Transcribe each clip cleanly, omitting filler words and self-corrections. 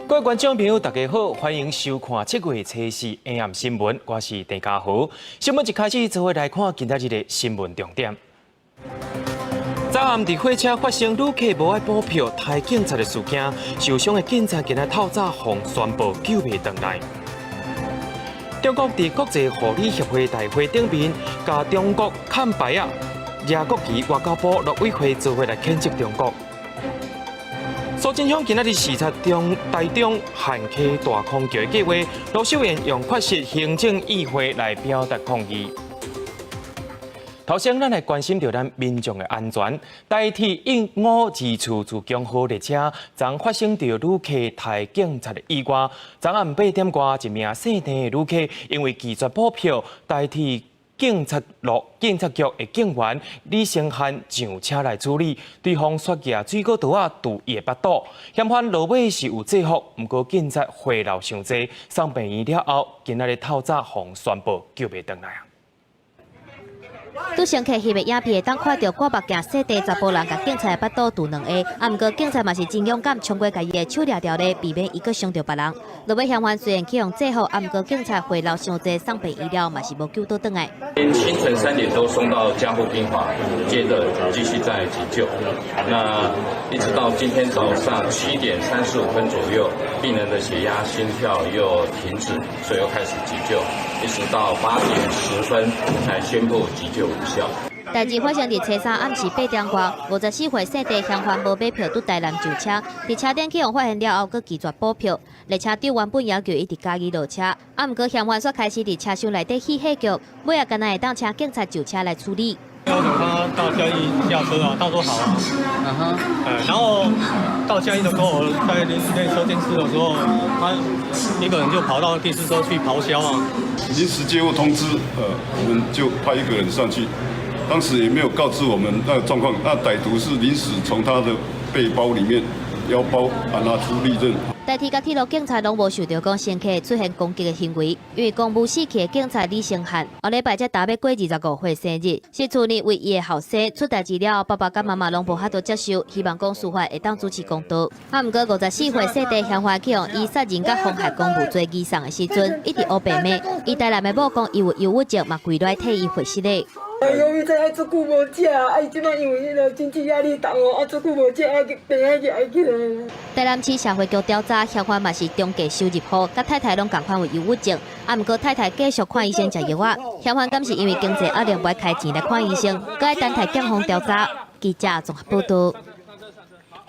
各位觀眾朋友，大家好，歡迎收看7月初四下暗新聞，我是鄭家豪。新聞一開始，做伙來看今仔日的新聞重點。昨暗佇火車發生旅客無愛補票刣警察的事件，受傷的警察今仔透早予宣布救袂轉來。中國佇國際護理協會大會頂面，共中國看牌仔，舉國旗外交部陸委會做伙來譴責中國。蘇貞昌今仔日視察中台中旱溪大空橋的計劃，盧秀燕用缺席行政院會來表達抗議。頭先，咱來關心著咱民眾的安全。台鐵1524自強號列車，昨發生著旅客刣警察的意外。昨暗8點外，一名姓鄭的旅客因為拒絕補票，台鐵警察路警察局的警員李成漢上車來處理，對方煞舉水果刀仔揬伊的腹肚。嫌犯落尾是有制服，毋過警察血流傷濟，送病院了後，今仔日透早予宣布救袂轉來。拄乘客翕的影片會當看著掛目鏡細塊查埔人共警察的腹肚揬兩下，啊，毋過警察嘛是真勇敢，衝過共伊的手掠牢咧，避免伊閣傷著別人。落尾嫌犯雖然去予制服，啊，毋過警察血流傷濟，送病院了嘛是無救倒轉來。清晨3點多送到加護病房，接着繼續再急救。那一直到今天早上7點35分左右，病人的血壓、心跳又停止，所以又開始急救，一直到8點10分才宣布急救無效。代誌發生佇初三暗時8點外，54歲姓鄭嫌犯無買票，拄台南上車，佇車頂去予發現了後，閣拒絕補票。列車長原本要求伊佇嘉義落車，啊，毋過嫌犯煞開始佇車廂內底戲戲叫，尾仔敢若會當請警察上車來處理。要求他到嘉義下車啊，他說好啊。然後到嘉義的時候，在列車電視的時候，他一個人就跑到第四車去咆哮啊。臨時接獲通知，我們就派一個人上去。當時也沒有告知我們那個狀況，那歹徒是臨時從他的背包裡面腰包啊拿出利刃。台鐵佮鐵路警察攏無受著講乘客出現攻擊的行為，因為公務死去的警察李成漢，後禮拜才踏欲過25歲生日，是厝呢為伊的後生出代誌了後，爸爸佮媽媽攏無法度接受，希望講司法會當主持公道。啊，毋過54歲姓鄭嫌犯去予以殺人佮妨害公務罪移送的時陣，一直烏白罵，伊台南的某講伊有憂鬱症，嘛跪落來替伊回息咧。憂鬱症愛足久無食，啊，伊這擺因為彼个經濟壓力大哦，啊，足久無食，啊，病啊就愛起來。台南市社會局調查，嫌犯嘛是中低收入戶，佮太太攏仝款有憂鬱症，啊，毋過太太繼續看醫生食藥仔，嫌犯敢是因為經濟壓力無愛開錢來看醫生，閣愛等待檢方調查。記者綜合報道。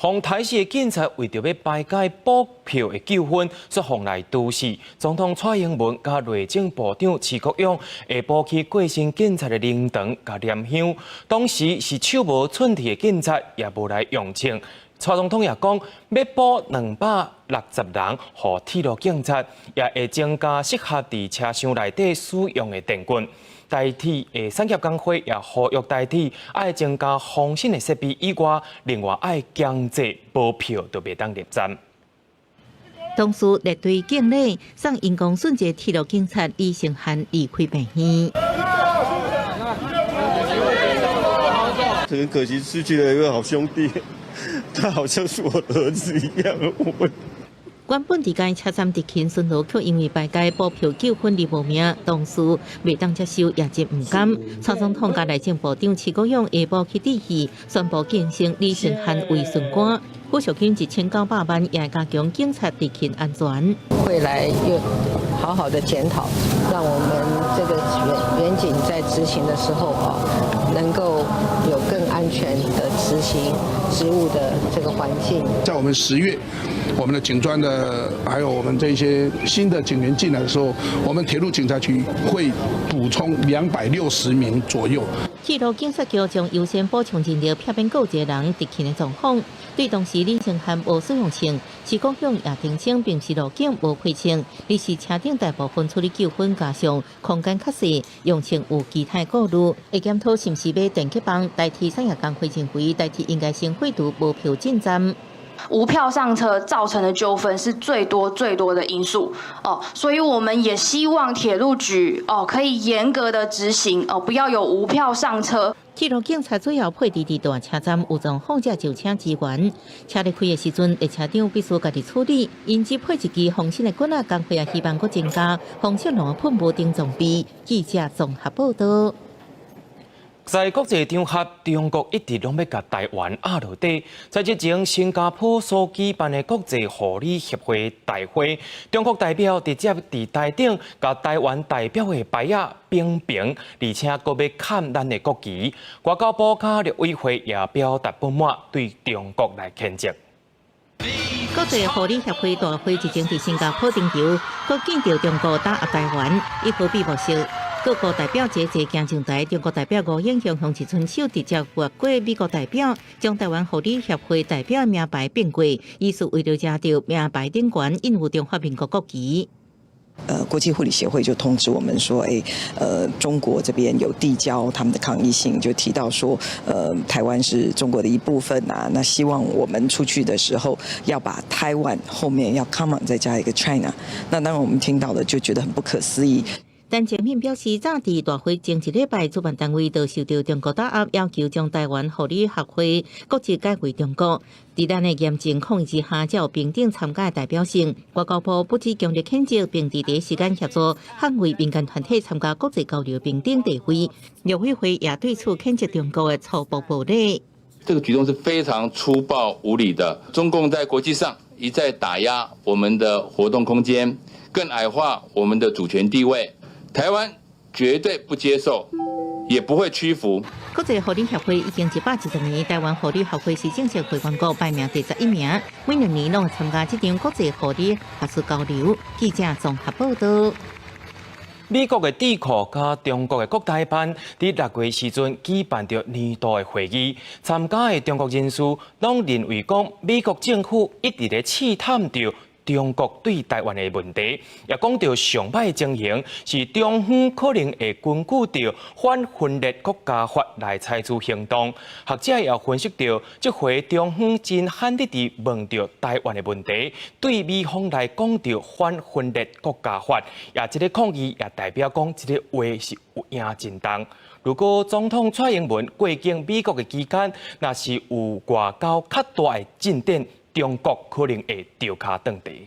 予刣死的警察為著欲排解補票的糾紛，煞予來毒死。總統蔡英文佮內政部長徐國勇下晡去過身警察的靈堂共念香，當時是手無寸鐵的警察也無來用槍。蔡總統也講，欲補260人予鐵路警察，也會增加適合佇車廂內底使用的電棍。台鐵的產業工會也呼籲台鐵愛增加防身的設備以外，另外愛強制無票就袂當入站。同事列隊敬禮，送因公殉職鐵路警察李成漢離開病院。很可惜失去了一個好兄弟，他好像是我的兒子一樣。我原本佇該車站執勤巡邏，卻因為排解補票糾紛而無命，同事袂當接受，也真毋甘。蔡總統佮內政部長徐國勇下晡去致意，宣布晉升李成漢為巡官，撫恤金1900萬，也加強警察執勤安全。會來又好好的檢討，讓我們這個員警在執行的時候啊，能夠有更安全的執行職務的這個環境。在我們10月，我們的警專的，還有我們這些新的警員進來的時候，我們鐵路警察局會補充260名左右。鐵路警察局將優先補充人力，避免閣有一個人執勤的狀況。對當時李成漢無使用槍，徐國勇也澄清，並是路警無開槍，而是車頂大部分處理糾紛，加上空間較細，用槍有其他顧慮。會檢討是毋是買電擊棒代替產業工會認為，台鐵應該先廢除無票進站。無票上車造成的糾紛是最多最多的因素哦，所以我們也希望鐵路局哦可以嚴格的執行哦，不要有無票上車。鐵路警察最後配置佇大車站有狀況才就請支援。車咧開的時陣，列車長必須家己處理。因此配一支防身的棍仔，工會也希望閣增加防泄露噴霧等裝備。記者綜合報道。在國際場合，中國一直攏欲共台灣壓落底。在日前新加坡所舉辦的國際護理協會大會，中國代表直接佇台頂共台灣代表的牌仔平平，而且閣欲砍咱的國旗。外交部佮陸委會也表達不滿，對中國來譴責。國際護理協會大會日前佇新加坡登場，閣見著中國打壓台灣，伊何必無說。各國代表齊齊行上台，中國代表吳應雄用一伸手直接越過美國代表，將台灣護理協會代表名牌變過，意思為著遮著名牌頂懸印有中華民國國旗。國際護理協會就通知我們說，中國這邊有遞交他們的抗議信，就提到說，台灣是中國的一部分啊，那希望我們出去的時候要把台灣後面要 comma 再加一個 China。那當然我們聽到的就覺得很不可思議。陳前敏表示，早佇大會前一禮拜，主辦單位就受到中國打壓，要求將台灣護理學會國籍改為中國。佇咱的嚴正抗議之下，才有平等參加的代表性。外交部不止強烈譴責，並佇第一時間協助捍衛民間團體參加國際交流平等地位。陸委會也對此譴責中國的粗暴暴力。這個舉動是非常粗暴無禮的。中共在國際上一再打壓我們的活動空間，更矮化我們的主權地位。台灣絕對不接受，也不會屈服。國際護理協會已經110年，台灣護理學會是正式會員國排名第11名，每2年攏會參加這場國際護理學術交流。記者綜合報道。美國的智庫佮中國的國台辦佇6月時陣舉辦著年度的會議，參加的中國人士攏認為講，美國政府一直咧試探著中國對台灣的問題，也講著上歹的情形是中方可能會根據著反分裂國家法來採取行動。學者也分析著，這回中方真罕得佇問著台灣的問題，對美方來講著反分裂國家法，也這個抗議也代表講這个話是有影真重。如果總統蔡英文過境美國的期間，若是有外交較大的進展，中國可能會著跤斷蹄。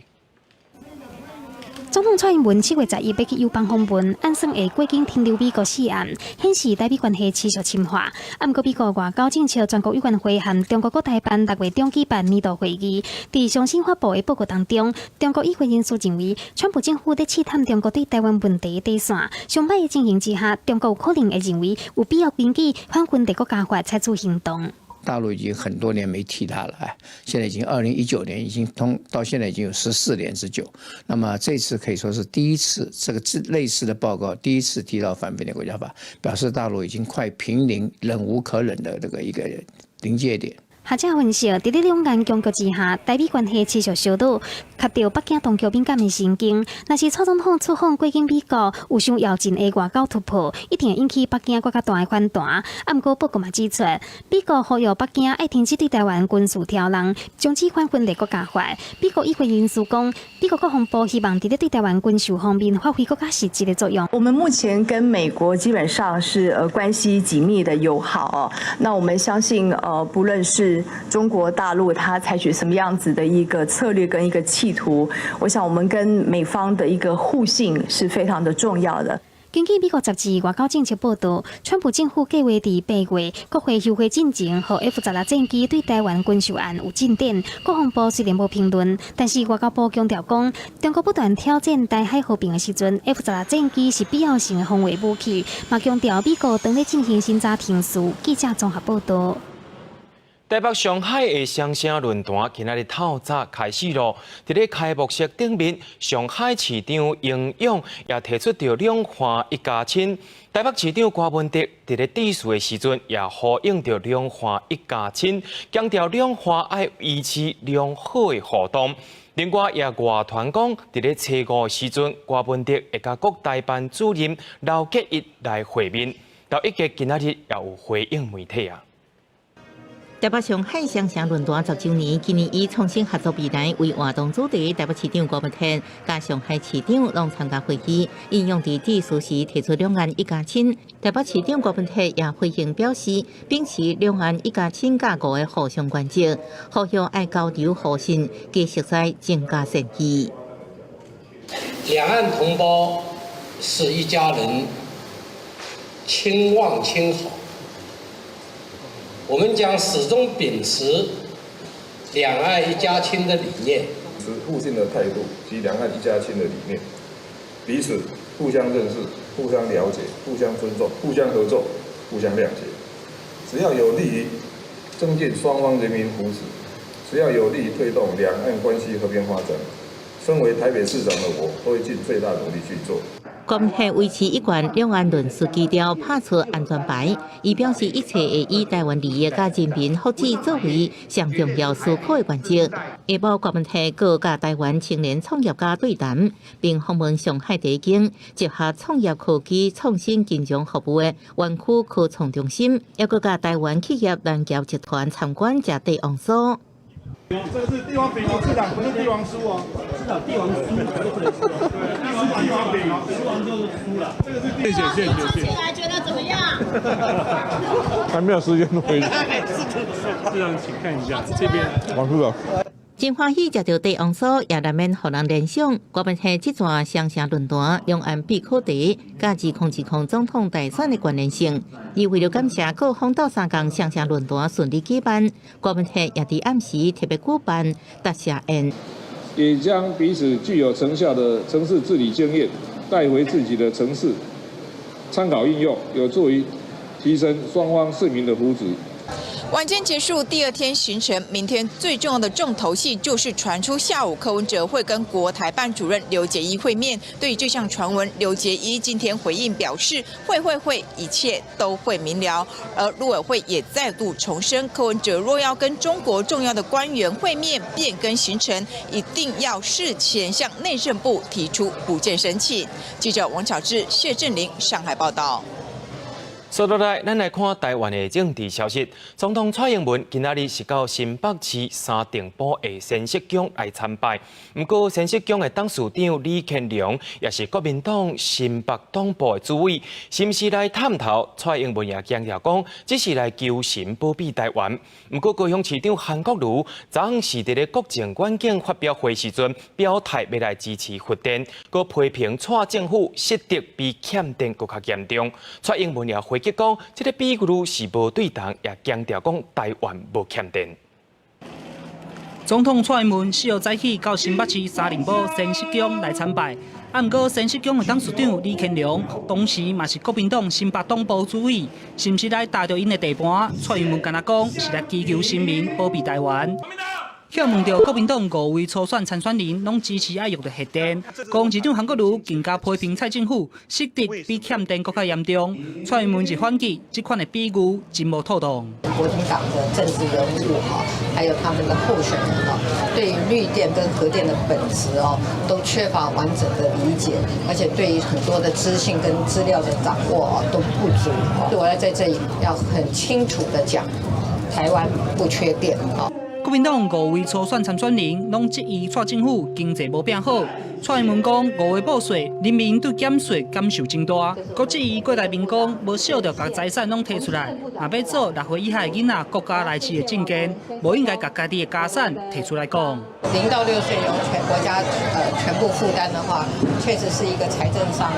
總統蔡英文7月11欲去友邦訪問，按算會過境停留美國四暗，顯示台美關係持續深化。啊，毋過美國外交政策全國委員會和中國國台辦6月中舉辦年度會議，佇上新發布的報告當中，中國與會人士認為，川普政府佇試探中國對台灣問題的底線。上歹的情形之下，中國有可能會認為有必要根據反分裂國家法採取行動。大陸已經很多年沒提他了，哎，現在已經2019年，已經通到現在已經有14年之久。那麼這次可以說是第一次，這個類似的報告第一次提到反分裂國家法，表示大陸已經快瀕臨忍無可忍的這個一個臨界點。學者分析，佇咧兩岸僵局之下，台美關係持續燒熱，卡著北京當局敏感的神經。若是蔡總統出訪過境美國，有想要進的外交突破，一定會引起北京閣較大的反彈。啊，毋過報告嘛指出，美國呼籲北京愛停止對台灣軍事挑釁，終止反分裂國家法。美國與會人士講，美國國防部希望佇咧對台灣軍售方面發揮閣較實質的作用。我們目前跟美國基本上是關係緊密的友好哦。那我們相信不論是中國大陸，它採取什麼樣子的一個策略跟一個企圖，我想我們跟美方的一個互信是非常的重要的。根據美國雜誌外交政策報導，川普政府計劃佇8月國會休會進前，予 F-16戰機對台灣軍售案有進展。國防部雖然無評論，但是外交部強調講，中國不斷挑戰台海和平的時陣，F-16戰機是必要性的防衛武器。嘛強調美國當咧進行審查程序。記者綜合報導。台北上海的雙城論壇今仔日透早開始囉。佇咧開幕式頂面，上海市長楊勇也提出著兩岸一家親。台北市長柯文哲佇咧致辭的時陣，也呼應著兩岸一家親，強調兩岸愛維持良好的互動。另外，也外傳講，佇咧初五的時陣，柯文哲會佮國台辦主任劉結一來會面。劉一傑今仔日也有回應媒體啊。台北上海雙城論壇10週年，今年以創新合作未來為活動主題，台北市長郭文天佮上海市長攏參加會議，應用佇致辭時提出兩岸一家親。台北市長郭文天也回應表示，秉持兩岸一家親佮五个互相原則，呼籲愛交流互信，加熟似增加善意。兩岸同胞是一家人，親望親好。我們將始終秉持兩岸一家親的理念，持互信的態度及兩岸一家親的理念，彼此互相認識、互相了解、互相尊重、互相合作、互相諒解。只要有利於增進雙方人民福祉，只要有利於推動兩岸關係和平發展，身為台北市長的我，都會盡最大努力去做。郭文鐵維持一貫兩岸論述基調，拍出安全牌。伊表示一切會以台灣利益佮人民福祉作為上重要思考的原則。下晡郭文鐵閣佮台灣青年創業家對談，並訪問上海第一間結合創業科技創新金融服務的園區科創中心，猶閣佮台灣企業聯協集團參觀食帝王酥。這個是帝王餅哦，市長不是帝王酥哦，市長帝王酥都不能吃哦，對，帝王餅哦，吃完就是輸了。這個是謝謝謝謝謝謝。進來覺得怎麼樣？還沒有時間回去。市長，請看一下這邊。王市長。真歡喜食著帝王酥，也難免予人聯想。郭文鐵這逝雙城論壇，兩岸閉口茶，佮2020總統大選的關聯性。而為了感謝各方鬥相共雙城論壇順利舉辦，郭文鐵也佇暗時特別舉辦答謝宴，也將彼此具有成效的城市治理經驗帶回自己的城市，參考應用，有助於提升雙方市民的福祉。晚間結束第二天行程，明天最重要的重頭戲就是傳出下午柯文哲會跟國台辦主任劉結一會面。對於這項傳聞，劉結一今天回應表示，會會會，一切都會明了。而陸委會也再度重申，柯文哲若要跟中國重要的官員會面，變更行程，一定要事前向內政部提出補件申請。記者王巧智、謝振林上海報道。說落來，咱來看台灣的政治消息。總統蔡英文今仔日是到新北市三重埔的仙石宮來參拜。毋過，仙石宮的董事長李乾龍也是國民黨新北黨部的主委，是毋是來探頭？蔡英文也強調講，只是來求神保庇台灣。毋過，高雄市長韓國瑜昨昏是佇咧國政願景發表會時陣，表態欲來支持核電，閣批評蔡政府失德比欠電閣較嚴重。蔡英文也回擊講，這個比喻是無對等，也強調講台灣無欠電。總統蔡英文4號早起到新北市三重埔仙石宮來參拜，啊，毋過仙石宮的董事長李乾龍，同時嘛是國民黨新北黨部主委，是毋是來踏著𪜶的地盤？蔡英文敢若講是來祈求神明保庇台灣。予問著國民黨五位初選參選人攏支持愛用著核電，高雄市長韓國瑜更加批評蔡政府失德比欠電閣較嚴重。蔡英文是反擊，這款的比喻真無妥當。國民黨的政治人物哈，還有他們的候選人哦，對於綠電跟核電的本質哦，都缺乏完整的理解，而且對於很多的資訊跟資料的掌握哦都不足。我要在這裡要很清楚的講，台灣不缺電啊。國民黨五位初選參選人攏質疑蔡政府經濟無變好。蔡英文講5月報稅，人民對減稅感受真大。閣質疑郭台銘講無惜著共財產攏提出來，若欲做6歲以下的囡仔國家來飼的證件，無應該共家己的家產提出來講。0到6歲由全國家全部負擔的話，確實是一個財政上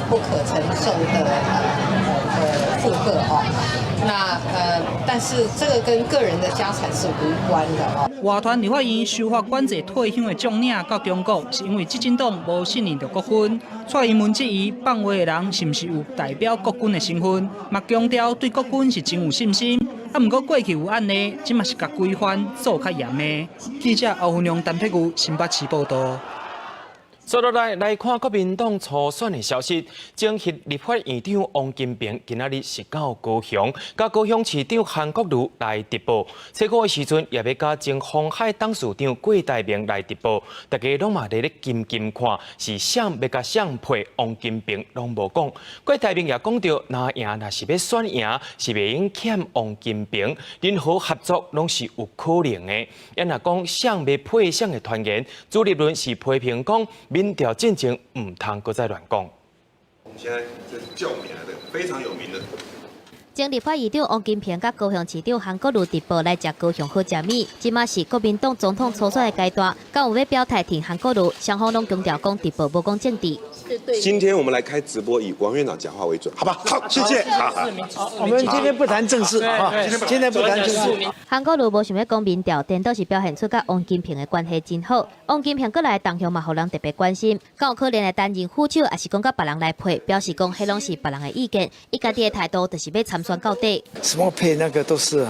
不可承受的負荷哦。那但是這個跟個人的家產是無關的哦。外傳立法院修法管制退休的將領到中國，是因為執政黨無信任著國軍。蔡英文質疑放話的人是毋是有代表國軍的身份，嘛強調對國軍是真有信心。啊，毋過過去有案例，這嘛是共規範做較嚴的。記者歐雲龍、陳佩玉新北市報道。接落來來看國民黨初選的消息，前立法院長王金平今仔日是到高雄，佮高雄市長韓國瑜來直播。初五的時陣，也欲佮前鴻海董事長郭台銘來直播，大家攏嘛佇咧緊緊看，是誰欲佮誰配王金平攏無講。郭台銘也講著，若贏若是欲選贏，是袂用欠王金平，任何合作攏是有可能的。也若講誰欲配誰的傳言，朱立倫是批評講，民調進前毋通閣再亂講。我們現在這是叫名的，非常有名的。前立法院長王金平佮高雄市長韓國瑜直播來食高雄好食物，這馬是國民黨總統初選的階段，敢有欲表態挺韓國瑜，雙方攏強調講直播無講政治。今天我們來開直播，以王院長講話為準，好吧？好，謝謝。好，我們今天不談政治啊，今天不談政治。韓國瑜無想欲講民調，顛倒是表現出佮王金平的關係真好。王金平過來動向嘛，予人特別關心，敢有可能來擔任副手，抑是講佮別人來配，表示講彼攏是別人的意見，伊家己的態度就是欲參選到底。什麼配那個都是，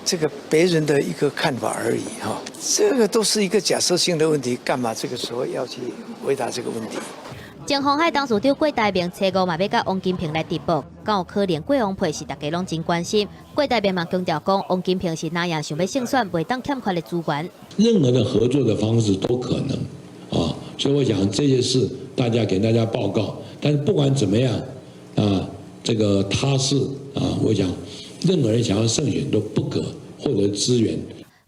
這個別人的一個看法而已哈，這個都是一個假設性的問題，幹嘛這個時候要去回答這個問題？前鴻海董事長郭台銘初五嘛欲佮王金平來直播，敢有可能郭王配是大家攏真關心。郭台銘嘛強調講，王金平是若贏想欲勝選，袂當欠缺的資源。任何的合作的方式都可能啊，所以我想這些事大家給大家報告。但是不管怎麼樣啊，這個他是啊，我想任何人想要勝選都不可獲得資源。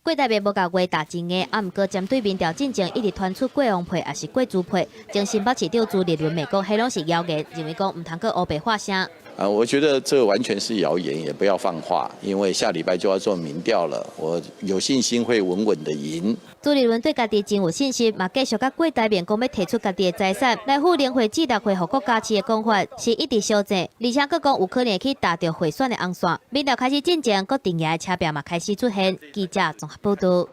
郭台銘無共話打真硬，啊，毋過針對民調進前一直傳出郭王配，抑是郭朱配，前新北市長朱立倫罵講，彼攏是謠言，認為講毋通閣烏白話聲。啊，我覺得這完全是謠言，也不要放話，因為下禮拜就要做民調了，我有信心會穩穩的贏。朱立倫對家己真有信心，嘛繼續佮郭台銘講欲提出家己的財產來付聯會至六歲予國家飼的講法，是一直修正，而且閣講有可能去踏著賄選的紅線。民調開始進前，各陣營的車票嘛開始出現。記者綜合報道。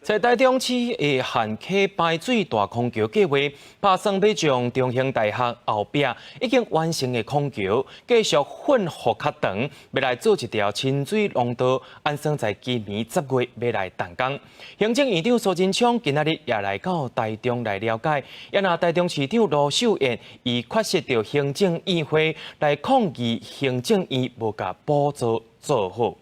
在台中市的旱溪排水大空橋計畫，打算欲將中興大學後壁已經完成的空橋，繼續混復較長，欲來做一條親水廊道，按算在今年10月欲來動工。行政院長蘇貞昌今仔日也來到台中來了解，也若台中市長盧秀燕伊缺席著行政院會來抗議行政院無共補助做好。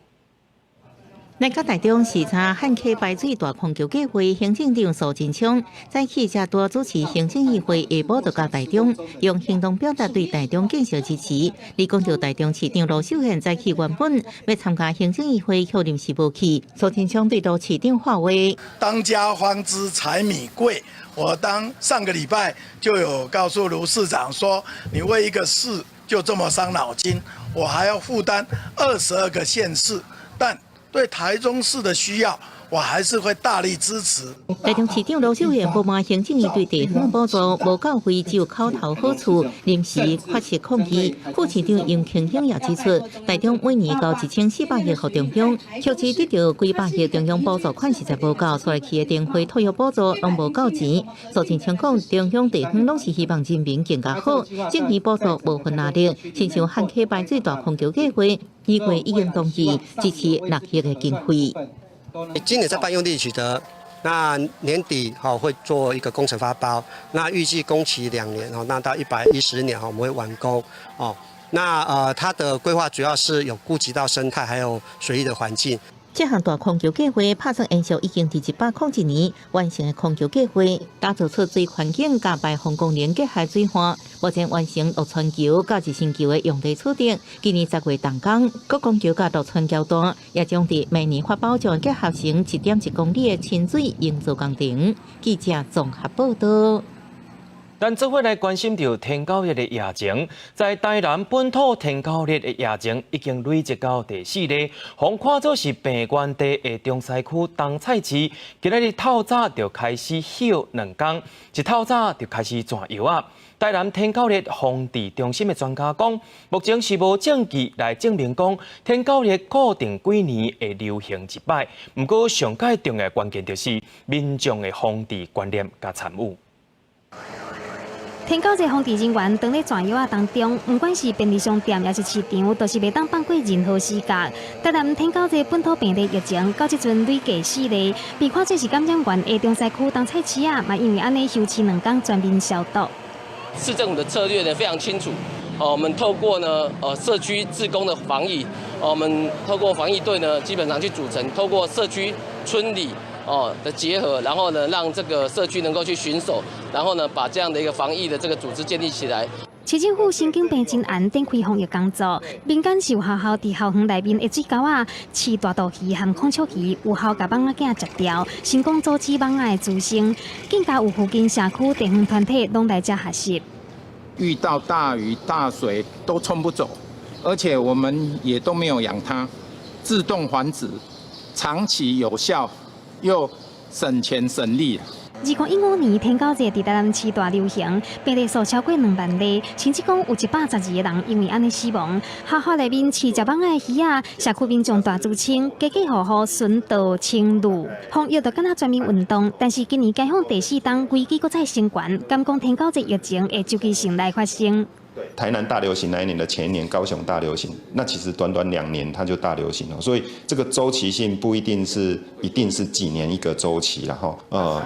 來到台中視察旱溪排水大空橋計畫，行政長蘇貞昌早起才拄主持行政院會，下晡就到台中，用行動表達對台中建設支持。而講著台中市長盧秀燕早起原本欲參加行政院會，卻臨時無去。蘇貞昌對盧市長發話：當家方知柴米貴。我當上個禮拜就有告訴盧市長說，你為一個市就這麼傷腦筋，我還要負擔22個縣市，但對台中市的需要，我還是會大力支持。台中市長盧秀燕不滿行政院對地方補助無到位，只有口頭好處，臨時發起抗議。副市長楊慶興也指出，台中每年交1400億予中央，卻只得到幾百億中央補助款，實在無夠，所以去的電費托育補助攏無夠錢。蘇貞昌講，中央地方攏是希望人民更加好，政府補助無份壓力，親像旱溪排水大空橋計畫，議會已經同意支持6億的經費。今年在辦用地取得，那年底哈會做一個工程發包，那預計工期2年哦，那到110年哈我們會完工哦。那它的規劃主要是有顧及到生態還有水域的環境。這項大空橋計畫拍算延續已經佇101年完成的空橋計劃，打造出水環境佮排放功能結合水岸。目前完成陸川橋佮日新橋的用地取得，今年10月動工，國光橋佮陸川橋段也將佇明年發包將結合成1.1公里的親水營造工程。記者綜合報道。咱做伙來關心著天狗熱的疫情，在台南本土天狗熱的疫情已經累積到第四例，予看做是病原地的中西區東菜市，今仔日透早就開始歇2工，一透早就開始轉藥仔。台南天狗熱防治中心的專家講，目前是無證據來證明講天狗熱固定幾年會流行一擺。毋過上蓋重要關鍵就是民眾的防治觀念佮參與。天狗節防治人員當咧轉藥仔當中，毋管是便利商店抑是市場，都是袂當放過任何死角。台南天狗節本土病例疫情到這陣累計四例，被看做是感染源的中西區東菜市仔，嘛因為按呢休市2工全面消毒。市政府的策略呢非常清楚，哦，我們透過呢，社區志工的防疫，我們透過防疫隊呢，基本上去組成，透過社區村里的結合，然後呢，讓這個社區能夠去巡守，然後呢，把這樣的一個防疫的這個組織建立起來。市政府神經病真嚴，展開防疫工作。民間受學校佇校園內面的水溝仔飼大肚魚和孔雀魚，有效共蠓仔囝食掉，成功阻止蠓仔的滋生。更加有附近社區地方團體攏來遮學習。遇到大雨大水都沖不走，而且我們也都沒有養它，自動繁殖，長期有效又省錢省力。2015年天狗熱佇台南市大流行，病例數超過2萬例，甚至講有112個人因為按呢死亡。學校內面飼食蠓仔的魚仔，社區民眾大自清，家家戶戶巡道清路，防疫就敢若全民運動。但是今年解封第四冬，危機閣再升懸，敢講天狗熱疫情會周期性來發生。台南大流行那一年的前一年，高雄大流行，那其實短短2年它就大流行了，所以這個週期性不一定是一定是幾年一個週期，然後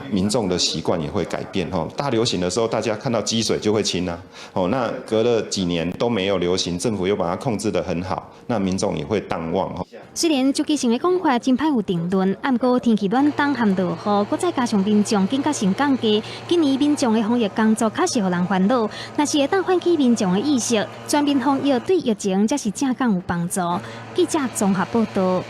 民眾的習慣也會改變哈。大流行的時候，大家看到積水就會清啊，哦，那隔了幾年都沒有流行，政府又把它控制得很好，那民眾也會淡忘哈。雖然周期性的講法真歹有定論，毋過天氣暖冬和落雨，閣再加上民眾警覺性降低，今年民眾的防疫工作確實予人煩惱。若是會當喚起民眾的意識，全面防疫對疫情才是正港有幫助。記者綜合報道。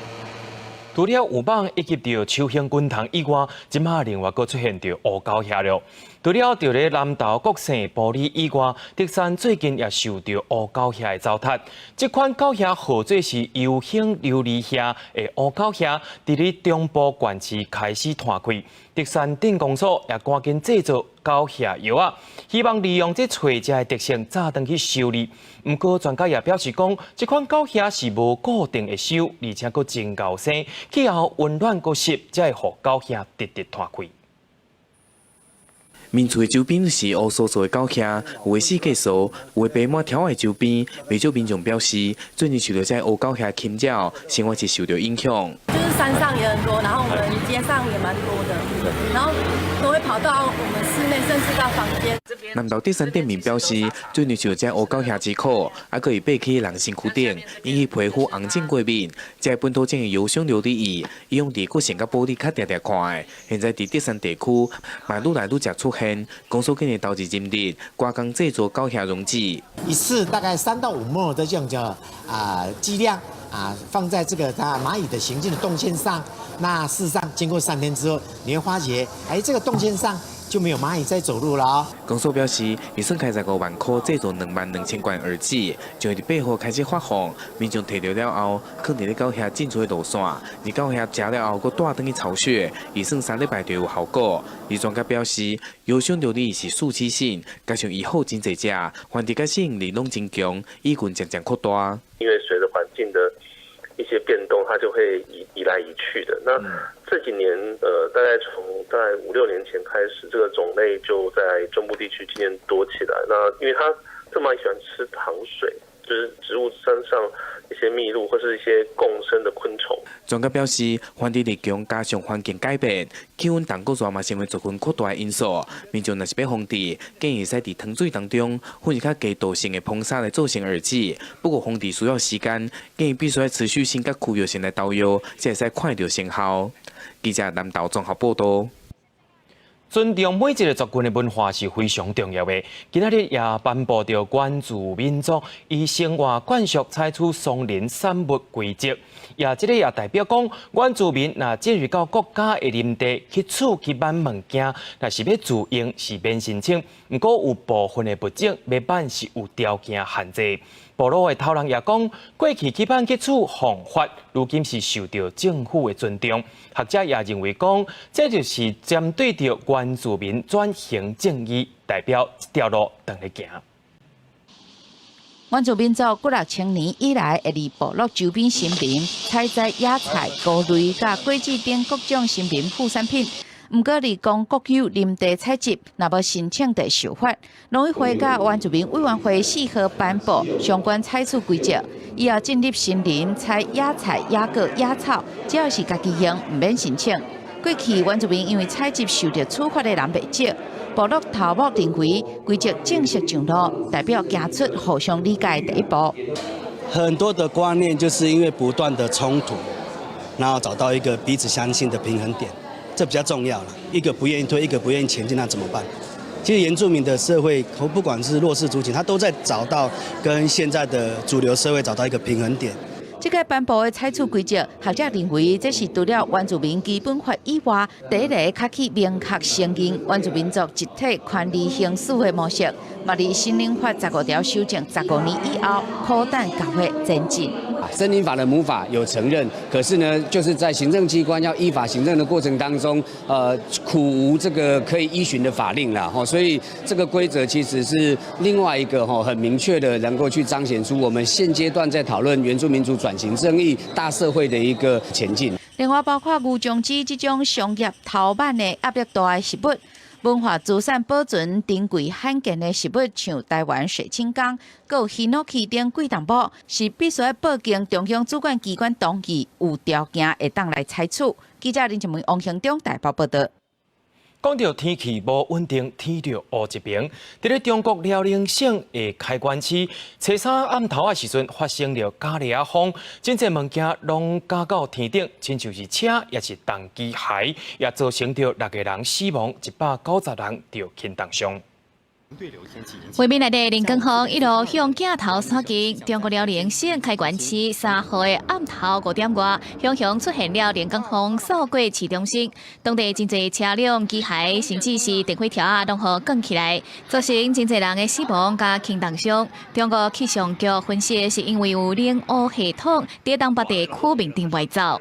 除了有蠓以及著秋興滾蟲以外，這馬另外閣出現著烏狗蟻了。除了佇咧南投國姓埔里以外，竹山最近也受著烏狗蟻的糟蹋。這款狗蟻號做是油星琉璃蟻的烏狗蟻，佇咧中部縣市開始湠開。竹山鎮公所也趕緊製作狗蟻藥仔，希望利用這喙食的特性，早轉去修理。毋過專家也表示講，這款狗蟻是無固定會收，而且閣真𠢕生，氣候溫暖閣濕，才會予狗蟻直直湠開。民厝的周邊是烏趖趖的狗蟻，有的四界趖，有的爬滿柱仔的周邊。袂少民眾表示，最近受著這烏狗蟻侵擾，生活是受著影響。就是山上也很多，然後我們街上也蠻多的，然後都會跑到我們室內，甚至到房間。南投竹山鎮民表示，最近受這烏狗蟻之苦，還閣會爬去人身軀頂，引起皮膚紅腫過敏。這本土種的油香琉璃蟻，以往佇國姓佮埔里較定定看的，現在佇竹山地區嘛愈來愈濟出現。公所今年投入人力，加工製作狗蟻溶劑。一次大概3到5 ml 的這樣叫劑量啊，放在這個它螞蟻的行進的動線上。那事實上經過3天之後，你會發覺，哎，這個動線上就沒有螞蟻在走路了哦。公所表示，預算開15萬塊製作22,000罐饵劑，將會佇8號開始發放。民眾提著了後，囥佇咧狗蟻進出的路線，而狗蟻食了後，閣帶轉去巢穴，預算3禮拜就有效果。而專家表示，油箱琉璃是樹棲性，加上伊好真濟隻，繁殖佮適應力攏真強，蟻群漸漸擴大。因為隨著環境的一些變動，它就會移移來移去的。那這幾年，大概從大概五六年前開始，這個種類就在中部地區漸漸多起來。那因為它這麼喜歡吃糖水，就是植物身上一些蜜露或是一些共生的昆蟲。專家表示，繁殖力強加上環境改變，氣溫凍閣熱嘛，成為族群擴大的因素。民眾若是欲防治，建議會使佇糖水當中混入較低毒性的硼砂來做成饵劑。不過防治需要時間，建議必須愛持續性佮區域性來投藥，才會使看著成效。記者南投綜合報導。尊重每一個族群的文化是非常重要的。今仔日也頒布著原住民族依生活慣俗採取松林散牧規則，也這个也代表講，原住民若進入到國家的林地去取去挽物件，若是欲自用是免申請。毋過有部分的物種欲挽是有條件限制。部落的頭人也講，過去去挽去取方法，如今是受著政府的尊重。學者也認為講，這就是針對著原住民轉型正義，代表這條路當咧行。原住民族幾若千年以來，會佇部落周邊森林採摘野菜、菇類、佮果子等各種森林副產品。毋過佇公國有林地採集，若無申請就受罰。農委會佮原住民委員會4號頒布相關採取規則，以後進入森林採野菜、野果、野草，只要是家己用，毋免申請。過去原住民因為採集受著處罰的人袂少，部落頭目認為規則正式上路，代表行出互相理解的第一步。很多的觀念就是因為不斷的衝突，然後找到一個彼此相信的平衡點，這比較重要了。一個不願意退，一個不願意前進，那怎麼辦？其實原住民的社會，不管是弱勢族群，他都在找到跟現在的主流社會找到一個平衡點。這個頒布的採取規則，學者認為這是除了原住民基本法以外，第一个較去明確承認原住民族集體權利行使的模式，嘛佇森林法15條修正15年以後，苦等共會前進。森林法的母法有承認，可是呢，就是在行政機關要依法行政的過程當中，苦無這個可以依循的法令啦，所以這個規則其實是另外一個很明確的，能夠去彰顯出我們現階段在討論原住民族轉型正義大社會的一個前進。另外，包括牛樟芝這種商業頭版的壓力大的食物，文化資產保存珍貴罕見的植物，像台灣水青岡、閣有ヒノキ等貴重木，是必須愛報經中央主管機關同意，有條件會當來採取。記者林靜梅、王興中台北報導。講著天氣無穩定，天就烏一爿。佇咧中國遼寧省的開原市，初三暗頭仔時陣發生著咖喱仔風，真濟物件攏加到天頂，親像是車抑是重機械，也造成著六个人死亡，190人著輕重傷。畫面內底龍捲風一路向鏡頭掃近，中國遼寧省開原市3號的暗頭5點外，雄雄出現了龍捲風掃過市中心，當地真濟車輛、機械，甚至是電火柱仔，攏予捲起來，造成真濟人的死亡佮輕重傷。中國氣象局分析，是因為有冷霧系統佇東北地區面頂外走。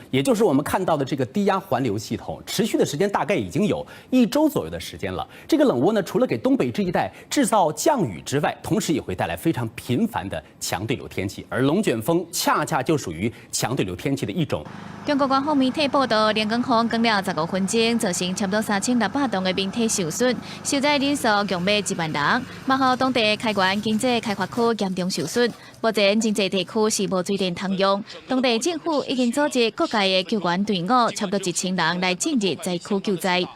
也就是我們看到的這個低壓環流系統，持續的時間大概已經有一周左右的時間了。這個冷渦呢，除了給東北這一帶製造降雨之外，同時也會帶來非常頻繁的強對流天氣，而龍捲風恰恰就屬於強對流天氣的一種。中國官方媒體報道，龍捲風捲了15分鐘，造成差不多3600棟的民宅受損，受災人數共欲1萬人。嘛，予當地開原經濟開發區嚴重受損。目前真濟地區是無水電通用，當地政府已經組織各界的救援隊伍，差不多1000人來進入災區救災。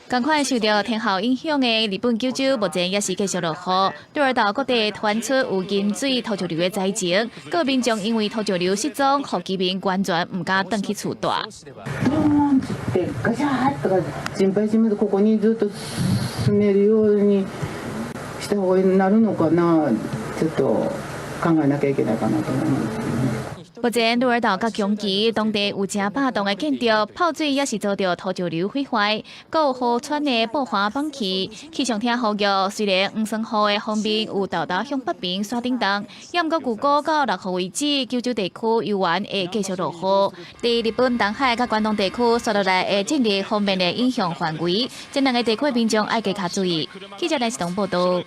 仝款受著天候影響的日本九州，目前也是繼續落雨。鹿兒島各地傳出有淹水、土石流的災情，閣民眾因為土石流失蹤，予居民完全毋敢轉去厝蹛。ガシャとか心配します。ここにずっと住めるようにした方がなるのかな。ちょっと考えなきゃいけないかなと思います。目前，鹿兒島佮長崎當地有100棟的建築泡水，抑是遭著土石流毀壞，閣有河川的布華崩去。氣象廳呼籲，雖然黃酸雨的鋒面有沓沓向北邊煞頂動，猶毋過預估到6號為止，九州地區猶原會繼續落雨。佇日本東海佮關東地區，紲落來會進入鋒面的影響範圍，這兩个地區民眾愛加較注意。記者來自東報導。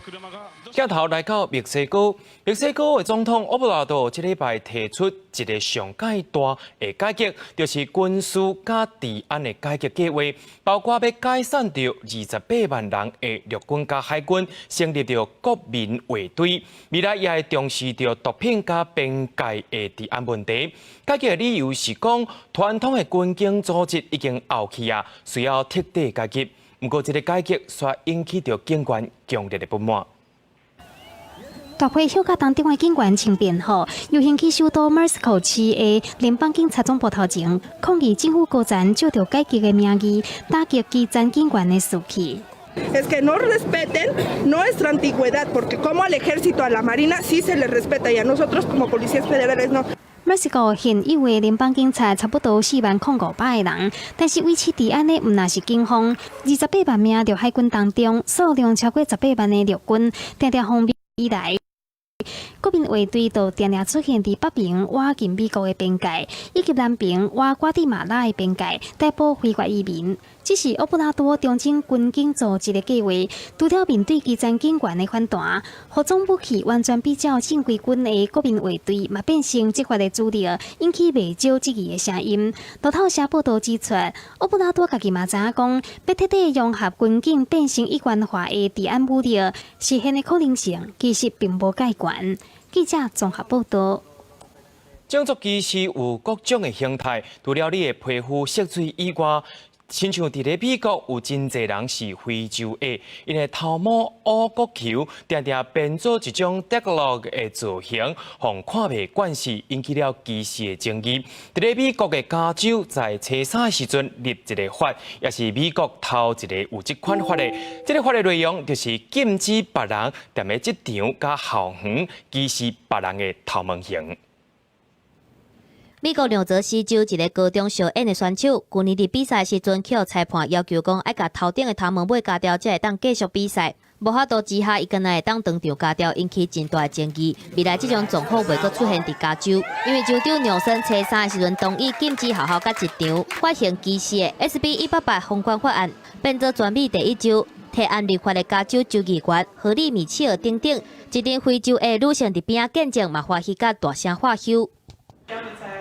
鏡頭來到墨西哥，墨西哥的總統奧布拉多這禮拜提出一个上蓋大的改革，就是軍事佮治安的改革計劃，包括欲解散著28萬人的陸軍佮海軍，成立著國民衛隊。未來也會重視著毒品佮邊界的治安問題。改革的理由是講，傳統的軍警組織已經漚去啊，需要徹底改革。毋過，這个改革煞引起著警員強烈的不滿。大批休假當中的警員穿便服，遊行去首都莫斯科市的聯邦警察總部頭前，抗議政府高層借著改革的名義，打擊基層警員的士氣。 Es que no respeten nuestra antigüedad, porque como al ejército, a la marina sí se les respeta y a nosotros como policías federales no。墨西哥現有的聯邦警察差不多4萬零500个人，但是維持治安的毋但是警方，28萬名陸海軍當中，數量超過18萬的陸軍，定定方便以來。國民衛隊就定定出現佇北爿倚近美國的邊界，以及南爿倚瓜地馬拉的邊界，逮捕非法移民。這是奧布拉多重整軍警組織的計劃，除了面對基層警員的反彈，武裝武器完全比照正規軍的國民衛隊，嘛變成執法的主力，引起袂少質疑的聲音。路透社報導指出，奧布拉多家己嘛知影講，欲徹底融合軍警變成一元化的治安武力，實現的可能性其實並無蓋懸。記者綜合報導。種族歧視有各種的形態，除了你的皮膚色水以外，親像佇咧美國有真濟人是非洲裔，𪜶的頭毛烏骨球，定定變做一種 dreadlock 的造型，予看袂慣勢，引起了歧視的爭議。佇咧美國的加州，在初三的時陣立一个法，也是美國頭一个有這款法的。這个法的內容就是禁止別人踮咧職場佮校園歧視別人的頭毛型。美國紐澤西州一个高中校演的選手，舊年佇比賽時陣，去予裁判要求講，愛共頭頂的頭毛尾鉸掉，才會當繼續比賽。無法度之下，伊敢若會當當場鉸掉，引起真大的爭議。未來這種狀況袂閣出現佇加州，因為州長紐森初三的時陣同意禁止學校佮職場發行歧視的 SB 188相關法案，變做全美第一州提案立法的加州州議員荷莉米切爾等等，一陣非洲裔女性佇邊仔見證，嘛歡喜佮大聲喝咻。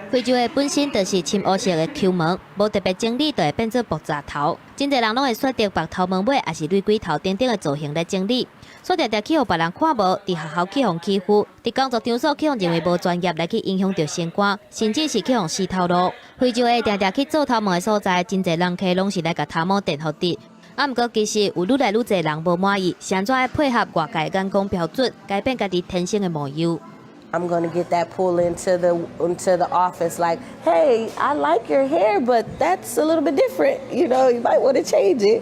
非洲裔本身就是深烏色的球毛，無特別整理就會變做爆炸頭。真濟人攏會選擇縛頭毛尾，抑是玫瑰頭等等的造型來整理。煞定定去予別人看無，佇學校去予欺負，佇工作場所去予認為無專業來去影響著升官，甚至是去予死頭路。非洲裔定定去做頭毛的所在，真濟人客攏是來共頭毛電予直。啊，毋過其實有愈來愈濟人無滿意，是按怎愛配合外界眼光標準，改變家己天生的模樣。 I'm going to get that pull into the office like, "Hey, I like your hair, but that's a little bit different. You might want to change it."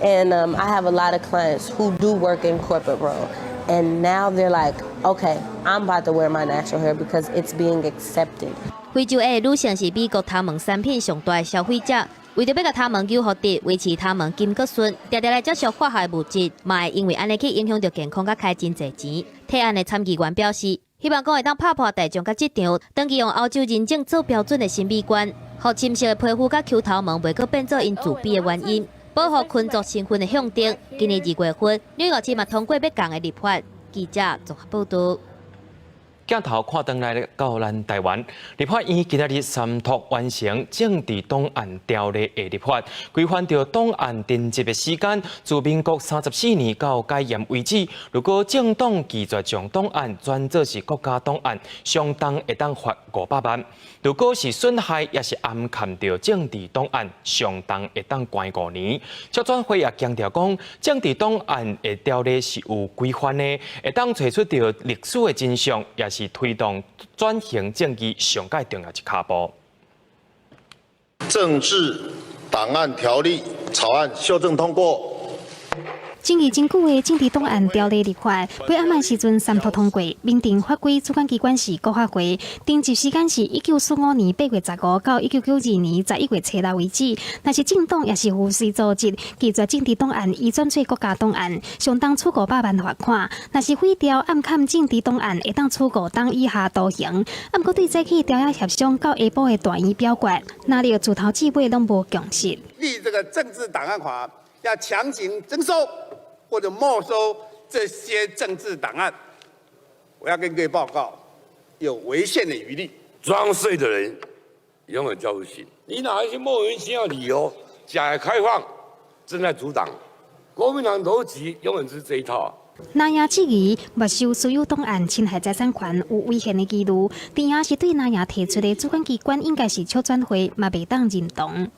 And I have a lot of clients who do work in corporate world, and now they're like, "Okay, I'm about to wear my natural hair because it's being accepted." 非洲裔女性是美國頭毛產品上大的消費者，為著欲共頭毛糾予直，維持頭毛金閣順，定定來接受化學物質，嘛會因為按呢去影響著健康，佮開真濟錢。提案的參議員表示，希望講會當拍破大眾佮職場，長期用歐洲認證做標準的審美觀，予深色的皮膚佮球頭毛袂閣變做𪜶自卑的原因，保護坤族身份的象徵。今年2月份，紐約市嘛通過欲仝的立法。記者綜合報導。鏡頭看轉來到咱台灣，立法院今仔日三讀完成政治檔案條例的立法，規範著檔案偵緝的時間，自民國34年到解嚴為止。如果政黨拒絕將檔案轉做是國家檔案，相當會當罰500萬；如果是損害，抑是掩蓋著政治檔案，相當會當關5年。促轉會也強調講，政治檔案的條例是有規範的，會當揣出著歷史的真相，也是推動轉型正義上蓋重要一跤步。政治檔案條例草案修正通過。爭議真久的政治檔案條例立法，八暗的時陣三讀通過，明定法規主管機關是國發會，偵緝時間是1945年8月15到1992年11月初6為止。若是政黨抑是附隨組織拒絕政治檔案移轉做國家檔案，相當處500萬罰款；若是毀掉掩崁政治檔案，會當處5冬以下徒刑。啊，毋過對早起朝野協商到下晡的大院表決，哪裡自頭至尾攏無共識。立這個政治檔案法，要強行徵收或者沒收這些政治檔案，我要跟各位報告，有違憲的疑慮。裝睡的人永遠叫不醒。你拿一些莫名其妙理由，假開放正在阻擋，國民黨邏輯永遠是這一套。藍營質疑沒收私有檔案侵害財產權有違憲的疑慮，甜營是對藍營提出的主管機關應該是促轉會，嘛袂當認同。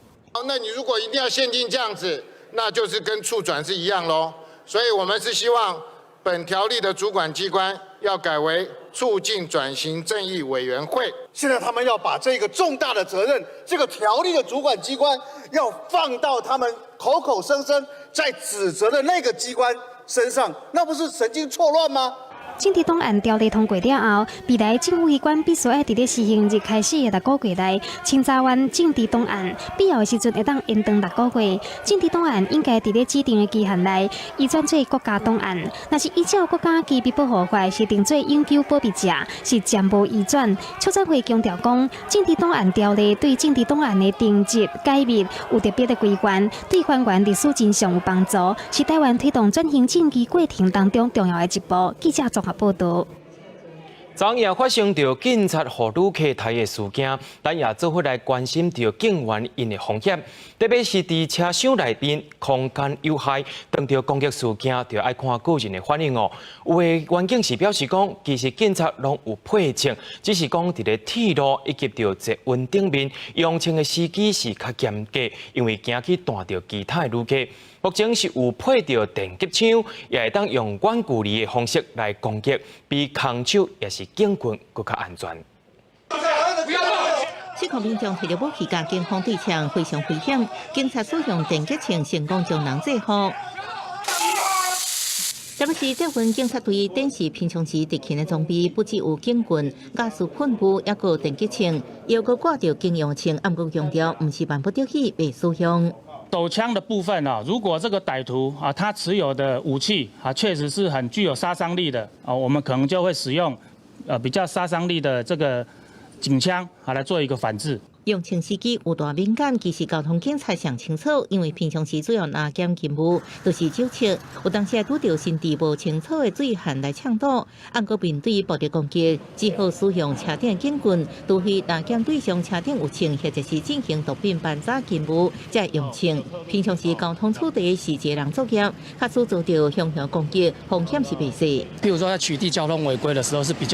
那你如果一定要限定這樣子，那就是跟促轉是一樣嘍。所以我們是希望本條例的主管機關要改為促進轉型正義委員會。現在他們要把這個重大的責任，這個條例的主管機關要放到他們口口聲聲在指責的那個機關身上，那不是神經錯亂嗎？政治檔案條例通過了後，未來政府機關必須愛佇咧施行日開始的六個月內清查完政治檔案，必要的時陣會當延長六個月。政治檔案應該佇咧指定的期限內移轉做國家檔案，若是依照國家機密保護法設定做永久保密者，是暫無移轉。促轉會強調講，政治檔案條例對政治檔案的定級解密有特別的規範，對還原歷史真相有幫助，是台灣推動轉型正義過程當中重要的一步。記者綜合報道。昨夜發生著警察予旅客刣的事件，咱也做伙來關心著警員𪜶的風險，特別是佇車廂內面空間有限，當著攻擊事件，就愛看個人的反應哦。有的員警是表示講，其實警察攏有配槍，只是講佇咧鐵路以及著捷運頂面用槍的時機是較嚴格，因為驚去彈著其他的旅客。目前是有配著電擊槍，也會當用遠距離的方式來攻擊，比空手抑是警棍閣較安全。七號民眾提著武器佮警方對槍，非常危險。警察使用電擊槍成功將人制服。台北市捷運警察隊展示平常時執勤的裝備，不只有警棍、瓦斯噴霧，抑閣有電擊槍，又閣掛著警用槍，毋過強調，毋是萬不得已袂使用。手槍的部分啊，如果這個歹徒啊，他持有的武器啊，確實是很具有殺傷力的啊，我們可能就會使用比較殺傷力的這個警槍啊來做一個反制。用槍時機有偌敏感，其實交通警察上清楚，因為平常時主要拿劍勤務，就是手槍，有當時拄著身佇無清楚的醉漢來搶堵，毋過面對暴力攻擊，只好使用車頂警棍，除非拿劍對象車頂有槍，或者是進行毒品盤查勤務，才會用槍。平常時交通處理是一個人作業，假使遭著凶凶攻擊，風險是袂細。譬如說在取締交通違規的時候，是比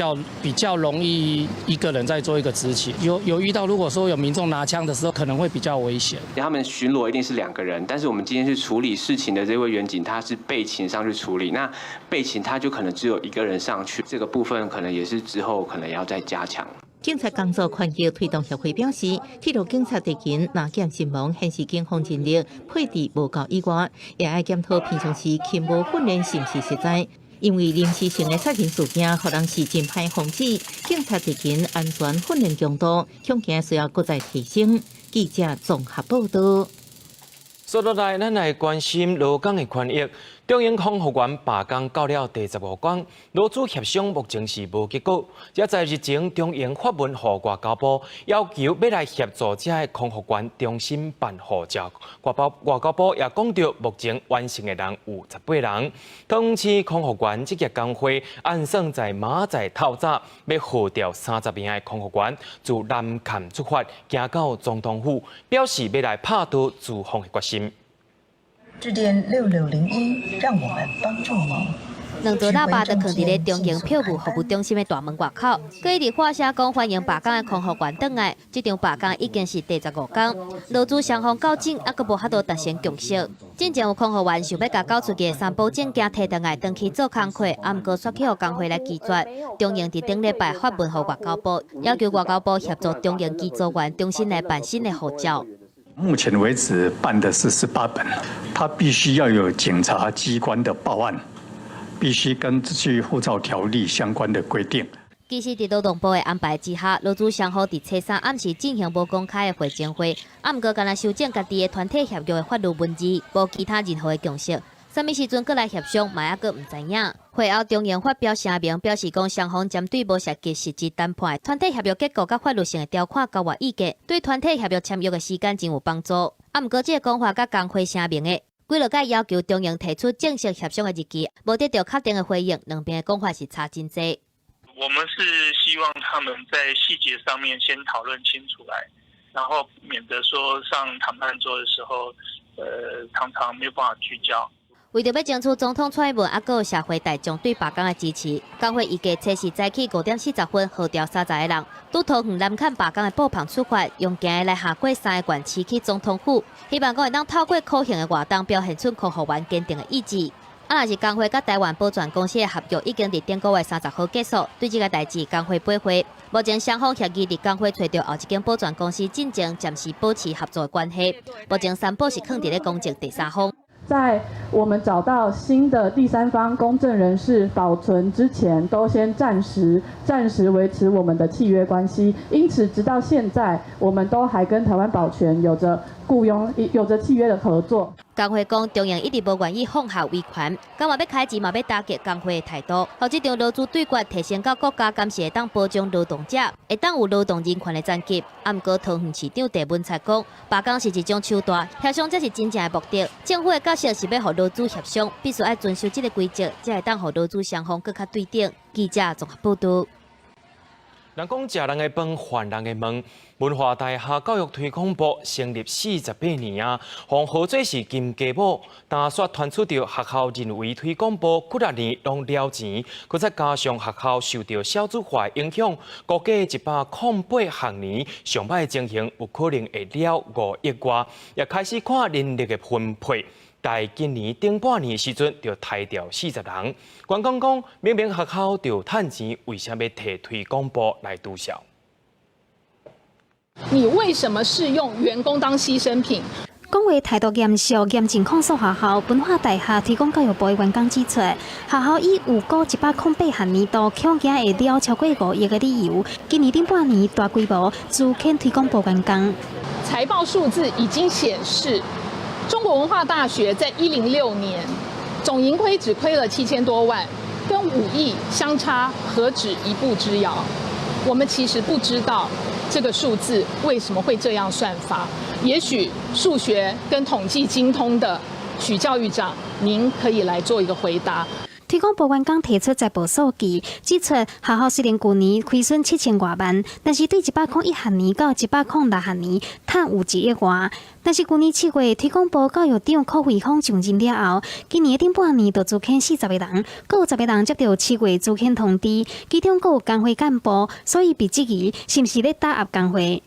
較容易一個人在做一個執勤。有遇到如果說有民眾拿槍的時候，可能會比較危險。他們巡邏一定是兩個人，但是我們今天去處理事情的這位員警，他是備勤上去處理，那備勤他就可能只有一個人上去，這個部分可能也是之後可能要再加強。警察工作權益推動協會表示，鐵路警察執勤拿劍身亡，顯示警方人力配置無夠以外，也愛檢討平常時勤務訓練是毋是實在。因為臨時性的殺人事件，予人是真歹防止。警察執勤安全訓練強度，恐驚需要閣再提升。記者綜合報道。說落來，咱來關心勞工的權益。中營空服員罷工到了第15天，勞資協商目前是無結果。這在日前，中營發文予外交部，要求欲來協助這个空服員重新辦護照。外交部也講著，目前完成的人有18人。桃園市空服員職業工會按算在明仔載透早，欲號召30名的空服員自南崁出發，行到總統府，表示欲來拍倒資方的決心。致電6601，讓我們幫助你。兩座喇叭就囥佇咧中營票務服務中心的大門外口，閣一直喊聲講歡迎罷工的空服員轉來。這場罷工已經是第15天，勞資雙方到這猶閣無法度達成共識。進前有空服員想欲共交出去的三寶證件提轉來，轉去做工課，毋過煞去予工會來拒絕。中營佇頂禮拜發文予外交部，要求外交部協助中營機組員重新來辦新的護照。目前為止辦的是18本，他必須要有警察機關的報案，必須根據護照條例相關的規定。其實，佇勞動部的安排之下，勞資雙方佇初三暗時進行無公開的會前會，毋過干焦修正家己的團體協約的法律文字，無其他任何的共識。啥物時陣閣來協商，嘛猶閣毋知影。會後，中營發表聲明，表示講雙方針對無涉及實質談判的團體協約結構佮法律性的條款交換意見，對團體協約簽約的時間真有幫助。毋過，這个講法佮工會聲明的幾落擺要求中營提出正式協商的日期，無得到確定的回應，兩邊的講法是差真濟。我們是希望他們在細節上面先討論清楚來，然後免得說上談判桌的時候，常常沒有辦法聚焦。為著欲爭取總統蔡英文，猶閣有社會大眾對罷工的支持，工會預計初四早起5點40分號召30個人，拄桃園南崁罷工的布棚出發，用行的來行過三个縣市去總統府，希望講會當透過可行的活動，表現出空服員堅定的意志。啊，若是工會佮台灣保全公司的合約已經佇頂個月30號結束，對這個代誌工會駁回。目前雙方協議佇工會揣著後一間保全公司進前暫時保持合作的關係。目前三保是囥佇咧公證第三方。在我們找到新的第三方公證人士保存之前，都先暫時維持我們的契約關係。因此，直到現在，我們都還跟台灣寶泉有着僱傭、有着契約的合作。工會講，中營一直無願意放下維權，感覺欲開錢嘛欲打擊工會的態度，予這場勞資對決提升到國家，敢是會當保障勞動者，會當有勞動人權的層級。啊，毋過桃園市長鄭文燦講，罷工是一種手段，協商才是真正的目的。政府的角色是欲予勞資協商，必須愛遵守這個規則，才會當予勞資雙方閣較對等。記者綜合報導。人講食人的飯，還人的問。文化大學教育推廣部成立48年啊，予號做是金雞母，但煞傳出著學校人為推廣部幾若年攏了錢，閣再加上學校受著少子化影響，估計108學年上歹情形有可能會了5億外，也開始看人力的分配。在今年頂半年的時陣，就裁掉40人。員工講，明明學校就趁錢，為啥欲提推廣部來拄數？你為什麼是用員工當犧牲品？講話態度嚴肅，嚴正控訴學校。文化大學推廣教育部的員工指出，學校以預估108學年度恐驚會了超過5億的理由，今年頂半年大規模資遣推廣部員工。財報數字已經顯示，中國文化大學在106年總盈虧只虧了7000多萬，跟5億相差何止一步之遙。我們其實不知道這個數字為什麼會這樣算法。也許數學跟統計精通的許教育長，您可以來做一個回答。推廣部員工提出財報數據，指出學校雖然舊年虧損7000外萬，但是對101學年到106學年趁有1億外。但是舊年7月，推廣部教育長柯惠芳上任了後，今年頂半年就資遣40個人，閣有10個人接著7月資遣通知，其中閣有工會幹部，所以被質疑是毋是咧打壓工會。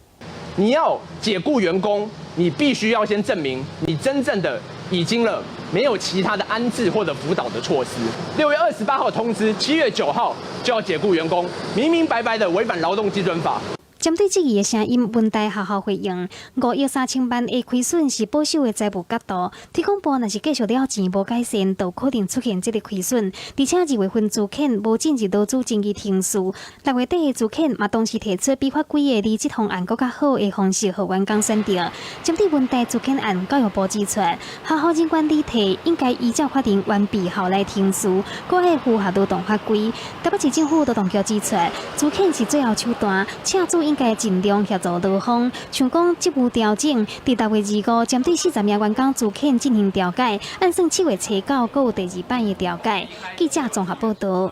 你要解僱員工，你必須要先證明你真正的已經了沒有其他的安置或者輔導的措施。6月28號通知，7月9號就要解僱員工，明明白白的違反勞動基準法。針對質疑的聲音，文大學校回應：5億3千萬的虧損是保守的財務角度。推廣部若是繼續了錢無改善，就可能出現這個虧損。而且2月份資遣無進入勞資爭議程序，6月底的資遣嘛，同時提出比法規的離職方案閣較好的方式，予員工選擇。針對文大資遣案，教育部指出，學校人員離退應該依照法定完備後來程序，閣愛符合勞動法規。台北市政府勞動局指出，資遣是最後手段，車主應該盡量協助勞方，像講職務調整，佇6月25針對40名員工資遣進行調解，按算7月初9閣有第二擺的調解。記者綜合報導。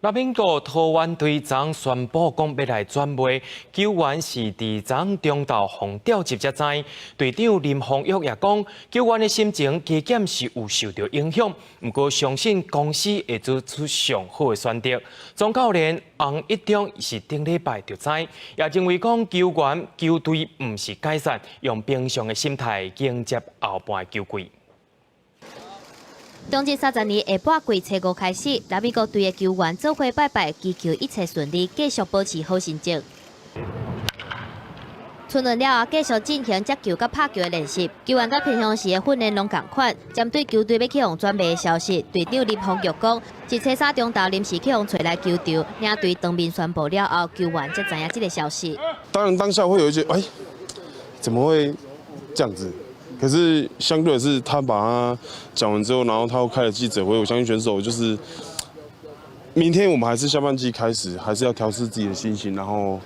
拉美國桃猿隊昨宣布講欲來轉賣球員是佇昨中晝予調集才知。隊長林泓育也講，球員的心情加減是有受著影響，毋過相信公司會做出上好的選擇。總教練洪一中是頂禮拜就知，也認為講球員球隊毋是解散，用平常的心態迎接後半球季。冬季30年下半季初五開始，拉美國隊的球員做伙拜拜，祈求一切順利，繼續保持好成績。春運了後，繼續進行接球佮拍球的練習。球員佮平常時的訓練攏仝款。針對球隊欲去予轉賣的消息，隊長林泓育講，是初三中晝臨時去予揣來球場，領隊當面宣布了後，球員才知影這个消息。當然當下會有一些，哎，怎麼會這樣子？可是相對的是，他把他講完之後，然後他又開了記者會。我相信選手就是明天我們還是下半季開始，還是要調適自己的心情，然後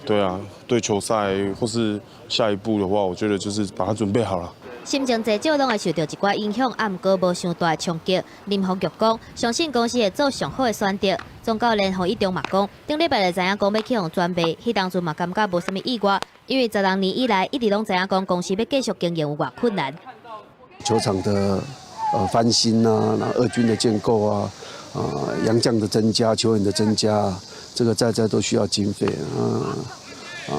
對啊，對球賽或是下一步的話，我覺得就是把它準備好了。心情濟少攏會受著一寡影響，啊，毋過無傷大的衝擊。林泓育講，相信公司會做上好的選擇。總教練洪一中嘛講，頂禮拜就知影講欲去予轉賣，彼當陣嘛感覺無啥物意外，因為16年以來一直攏知影講公司欲繼續經營有偌困難。球場的翻新啊，那二軍的建構啊，洋將的增加，球員的增加，這個在在都需要經費啊啊！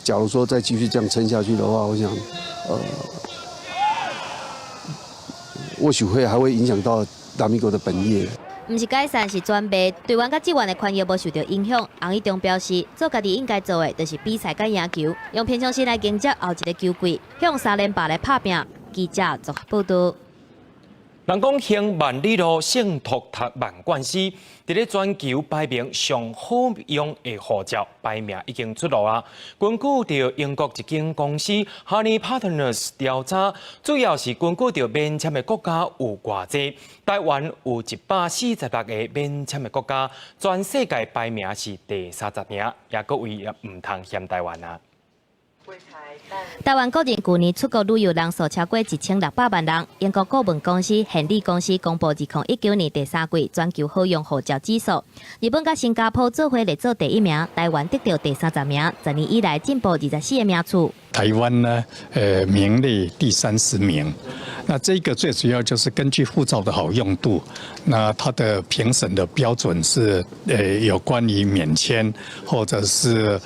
假如說再繼續這樣撐下去的話，我想，或許會還會影響到達米哥的本業。毋是解散，是轉賣，隊員佮職員的權益無受著影響。洪一中表示，做家己應該做的，就是比賽佮贏球，用平常心來迎接後一个球季，向3連霸來拍拚。記者綜合報導。人講行萬里路，勝讀萬卷書。佇咧全球排名上好用的護照排名已經出爐啊！根據著英國一間公司 Honey Partners 調查，主要是根據著免簽的國家有偌濟，台灣有146個免簽的國家，全世界排名是第30名，也閣位毋通嫌台灣啊！台灣個人舊年出國旅遊人數超過1600萬人。英國顧問公司亨利公司公布2019年第三季全球好用護照指數，日本佮新加坡做伙列做第一名，台灣得著第30名，10年以來進步24個名次。台灣呢，名列第30名。那這個最主要就是根據護照的好用度，那它的評審的標準是，有關於免簽或者是，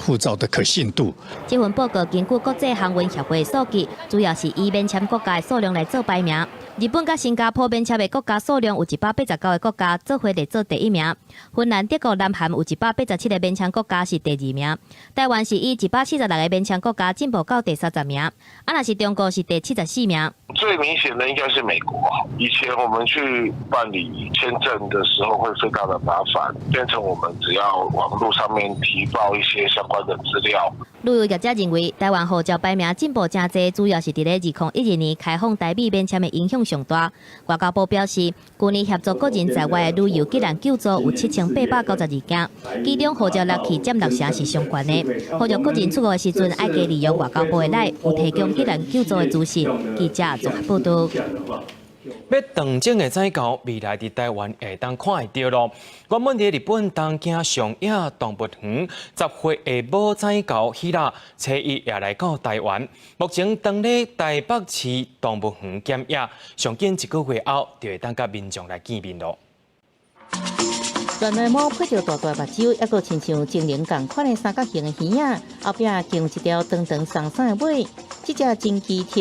護照的可信度。這份報告根據國際航運協會數據，主要是以免簽國家的數量來做排名。日本佮新加坡免簽的國家數量有189個國家，做伙列做第一名。芬蘭、德國、南韓有187個免簽國家是第二名。台灣是以146個免簽國家進步到第30名。啊，若是中國是第74名。最明顯的應該是美國。以前我們去辦理簽證的時候會非常的麻煩，變成我們只要網絡上面提報一些相關的資料。旅遊業者認為，台灣護照排名進步誠濟，主要是佇咧2012年開放台美免簽的影響上大。外交部表示，舊年協助國人在外的旅遊急難救助有7892件，其中護照落去佔六成是上懸的。呼籲國人出國的時陣，愛加利用外交部的 LINE，有提供急難救助的資訊。記者綜合報導。欲斷種的仔猴，未來佇台灣會當看會著囉。原本佇日本東京上野動物園10歲的母仔猴希臘，初一也來到台灣。目前當咧台北市動物園檢疫，上緊一個月後就會當佮民眾來見面囉。原來貓配著大大目睭，猶閣親像精靈仝款的三角形的耳仔，後壁更有一條長長鬆鬆的尾。這隻真奇特，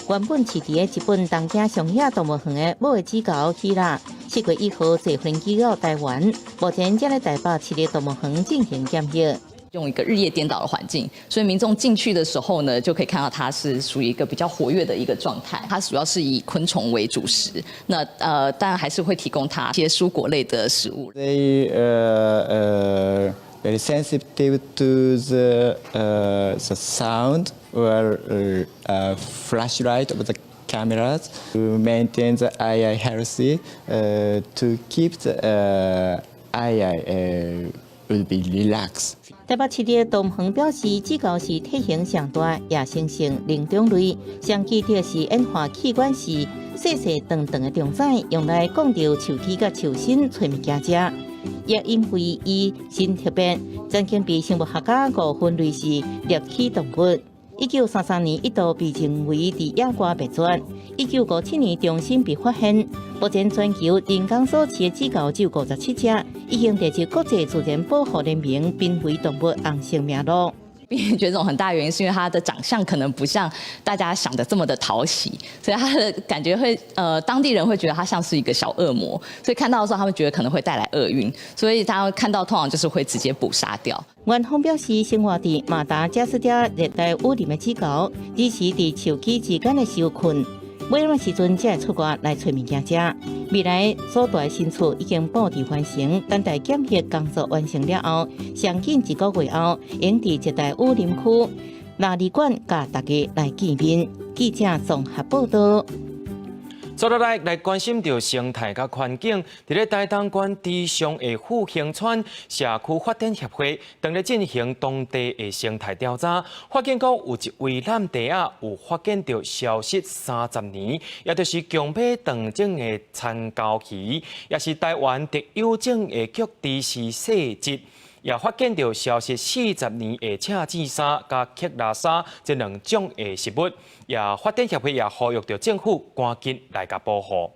原本飼佇日本東京上野動物園的母的子猴希臘，4月1號坐飛機到台灣，目前正咧台北市立動物園進行檢疫。用一個日夜顛倒的環境，所以民眾進去的時候呢，就可以看到它是屬於一個比較活躍的一個狀態。它主要是以昆蟲為主食，那當然還是會提供它一些蔬果類的食物。 They are very sensitive to the sound or flashlight of the cameras to maintain the aye-aye healthy, to keep the aye-aye will be relaxed. 台北市立動物園表示，子猴是體型上大、野生性靈長類，上奇特是演化器官是細細長長的長仔，用來摃著樹枝佮樹身揣物件食。也因為伊真特別，曾經被生物學家誤分類是齧齒動物。1933年一度被認為佇野外滅絕，1957年重新被發現。目前全球人工所飼的子猴只有57隻，已經列入國際自然保護聯盟瀕危動物紅色名錄。瀕危絕種很大原因是因為它的長相可能不像大家想的這麼的討喜，所以它的感覺會當地人會覺得它像是一個小惡魔，所以看到的時候他們覺得可能會帶來厄運，所以他看到通常就是會直接捕殺掉。園方表示，生活佇馬達加斯加熱帶雨林的子猴，只是佇樹枝之間的受困，尾晚時陣才會出外來揣物件食。未來所住的新厝已經布置完成，等待檢疫工作完成了後，上緊一個月後，會佇熱帶雨林區臘二館佮大家來見面。記者綜合報導。接落來來關心著生態佮環境，佇咧台東縣池上的復興村社區發展協會，當咧進行當地的生態調查，發現講有一位湳地仔有發現著消失30年，也就是強欲斷種的田鮫魚，也是台灣特有種的菊池氏細鯽。也發現著消失40年的赤舌鯊佮克拉鯊這兩種的食物，也發展協會也呼籲著政府趕緊來共保護。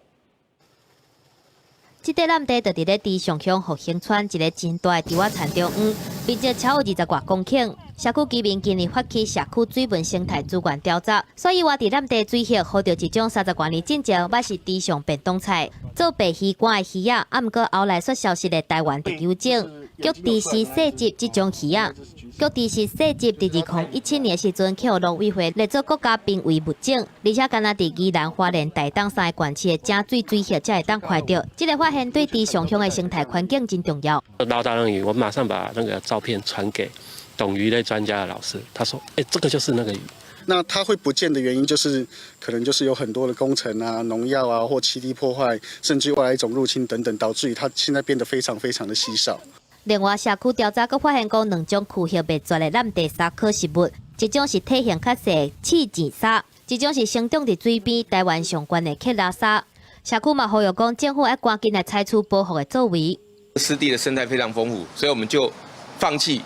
這塊湳地就佇咧池上鄉復興村一个真大的稻仔田中央，面積超20外公頃。社區居民今年發起社區水文生態資源調查，所以我佇湳地水域予著一種30外年進前，猶是池上便當菜，做白魚乾的魚仔，啊，毋過後來煞消失的台灣特有種菊池氏細鯽這種魚仔。局地是設置佇2017年時陣，去予農委會列做國家瀕危物種，而且干焦佇宜蘭、花蓮、台東三个縣市的井水水域才會當看著。這个發現對池上鄉的生態環境真重要。撈到那魚，我馬上把那個照片傳給懂魚類專家的老師，他說：“欸，這個就是那個魚。” 那它會不見的原因，就是可能就是有很多的工程啊、農藥啊，或棲地破壞，甚至外來種入侵等等，導致於它現在變得非常非常的稀少。另外，社區調查閣發現講兩種趨向滅絕的湳地鯊科植物，一種是體型較細刺箭鯊，一種是生長佇水邊台灣上懸的克拉鯊。社區嘛呼籲講，政府愛趕緊來採取保護的作為。濕地的生態非常豐富，所以我們就放棄。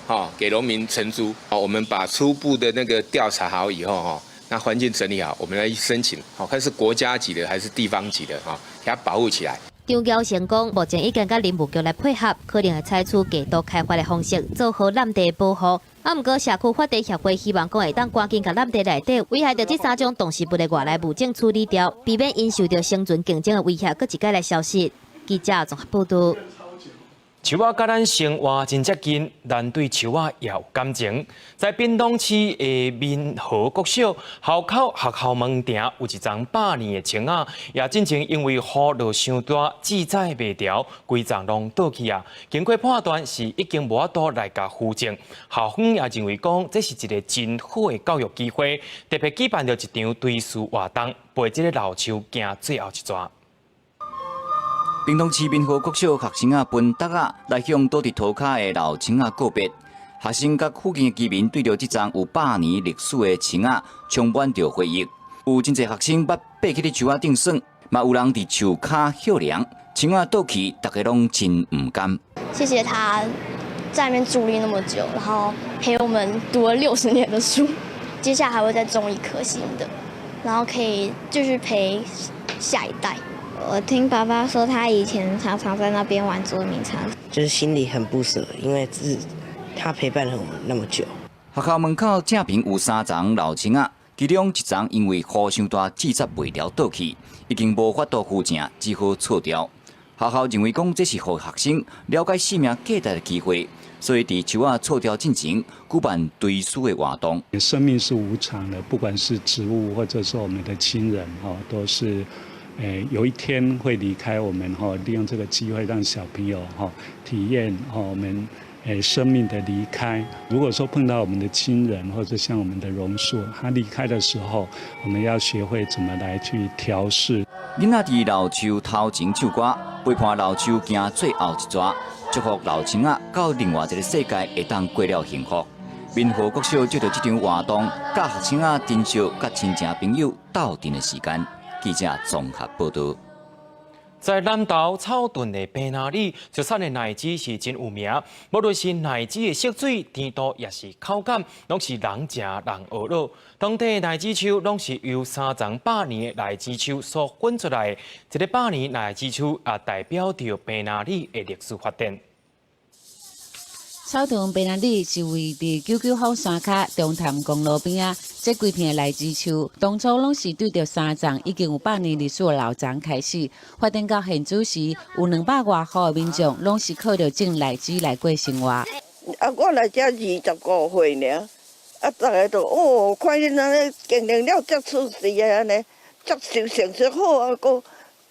哦，給農民承租。哦，我們把初步的那個調查好以後，哈，那環境整理好，我們來申請，好，看是國家級的還是地方級的，哈，給它保護起來。張嬌成講，目前已經佮林務局來配合，可能會採取過度開發的方式做好湳地保護。啊，毋過社區發展協會希望講會當趕緊共湳地內底危害著這三種動植物的外來物種處理掉，避免𪜶受著生存競爭的威脅，閣一擺來消失。記者綜合報道。樹仔佮咱生活真接近，咱對樹仔也有感情。在屏東市的民和國小校口學校門埕有一叢百年的松仔，也進前因為雨落傷大，枝栽袂牢，規叢攏倒去啊。經過判斷是已經無法度來共扶正。校方也認為講，這是一个真好的教育機會，特別舉辦著一場追思活動，陪這个老樹行最後一逝。屏東市民和國小學生仔分搭仔來向倒佇塗跤的老松仔告別。學生佮附近的居民對著這叢有百年歷史的松仔充滿著回憶。有真濟學生捌爬去佇樹仔頂耍，嘛有人佇樹跤歇涼。松仔倒去，大家攏真毋甘。謝謝他在那邊佇立那麼久，然後陪我們讀了60年的書，接下來還會再種一棵新的，然後可以繼續陪下一代。我聽爸爸說，他以前常常在那邊玩捉迷藏，就是心裡很不捨，因為是他陪伴了我們那麼久。學校門口正爿有三叢老松仔，其中一叢因為雨傷大，枝節袂牢倒去，已經無法度扶正，只好銼掉。學校認為講這是予學生了解生命價值的機會，所以佇樹仔銼掉進前舉辦追思的活動。生命是無常的，不管是植物或者是我們的親人，哈，都是。誒，有一天會離開我們哈，利用這個機會讓小朋友哈體驗哈我們誒生命的離開。如果說碰到我們的親人或者像我們的榕樹，他離開的時候，我們要學會怎麼來去調適。囡仔佇老樹頭前唱歌，陪伴老樹行最後一逝，祝福老松仔到另外一个世界會當過了幸福。民和國小借著這場活動，教學生仔珍惜佮親情朋友鬥陣的時間。記者綜合報道。在南投草屯的平林里，出產的荔枝是真有名。無論是荔枝的色水、甜度，抑是口感，攏是人食人呵咾。當地的荔枝樹攏是由三叢百年的荔枝樹所混出來的。這个百年荔枝樹也代表著平林里的歷史發展。草屯平林里是位佇九九峰山跤中潭公路邊仔，這規片的荔枝樹，當初攏是對著三叢已經有百年歷史的老欉開始發展到現此時，有200外戶的民眾攏是靠著種荔枝來過生活。啊，我來遮25歲爾，啊，逐个都哦，看恁按呢經營了遮出色的按呢，遮收成績好啊，閣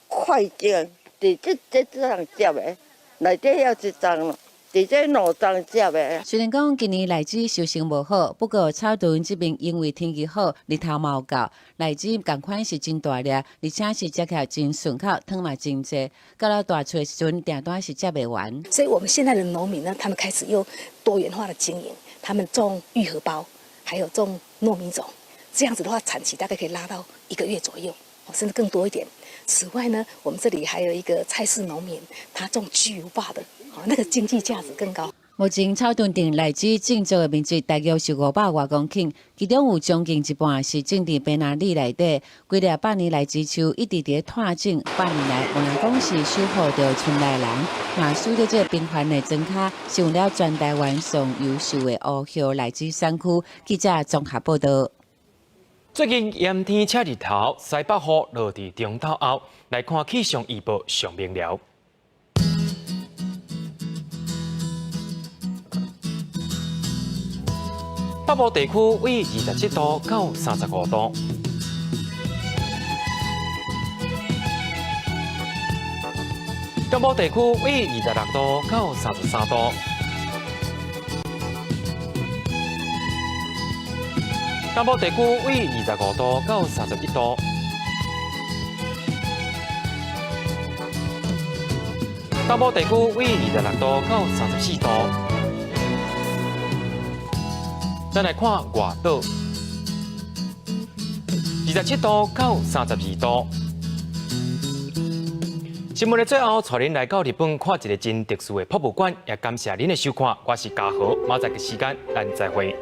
快種，佇這這這樣接的，內底還有一叢。佇這兩叢接的。雖然講今年荔枝收成無好，不過草屯這邊因為天氣好，日頭嘛有夠，荔枝仝款是真大粒，而且是食起來真順口，糖嘛真濟。到了大出的時陣，訂單是接袂完。所以我們現在的農民呢，他們開始又多元化的經營，他們種玉荷包，還有種糯米種，這樣子的話，產期大概可以拉到一個月左右，甚至更多一點。此外呢，我們這裡還有一個菜市農民，他種巨無霸的。那個經濟價值更高。目前草屯鎮荔枝種植的面積大約是500外公頃，其中有將近一半是種佇平林里內底。規粒百年荔枝樹一直佇咧拓種，百年來無但講是守護著村內人，嘛使得這个平凡的莊跤成為了全台灣上優秀的烏葉荔枝產區。記者綜合報道。最近炎天車日頭，西北雨落佇中晝後，來看氣象預報上明了。北部地區為27度到35度。中部地區為26度到33度。南部地區為25度到31度。東部地區為26度到34度。咱來看外島，27度到32度。新聞的最後，帶恁來到日本看一个真特殊的博物館，也感謝恁的收看。我是嘉豪，明仔載的時間，咱再會。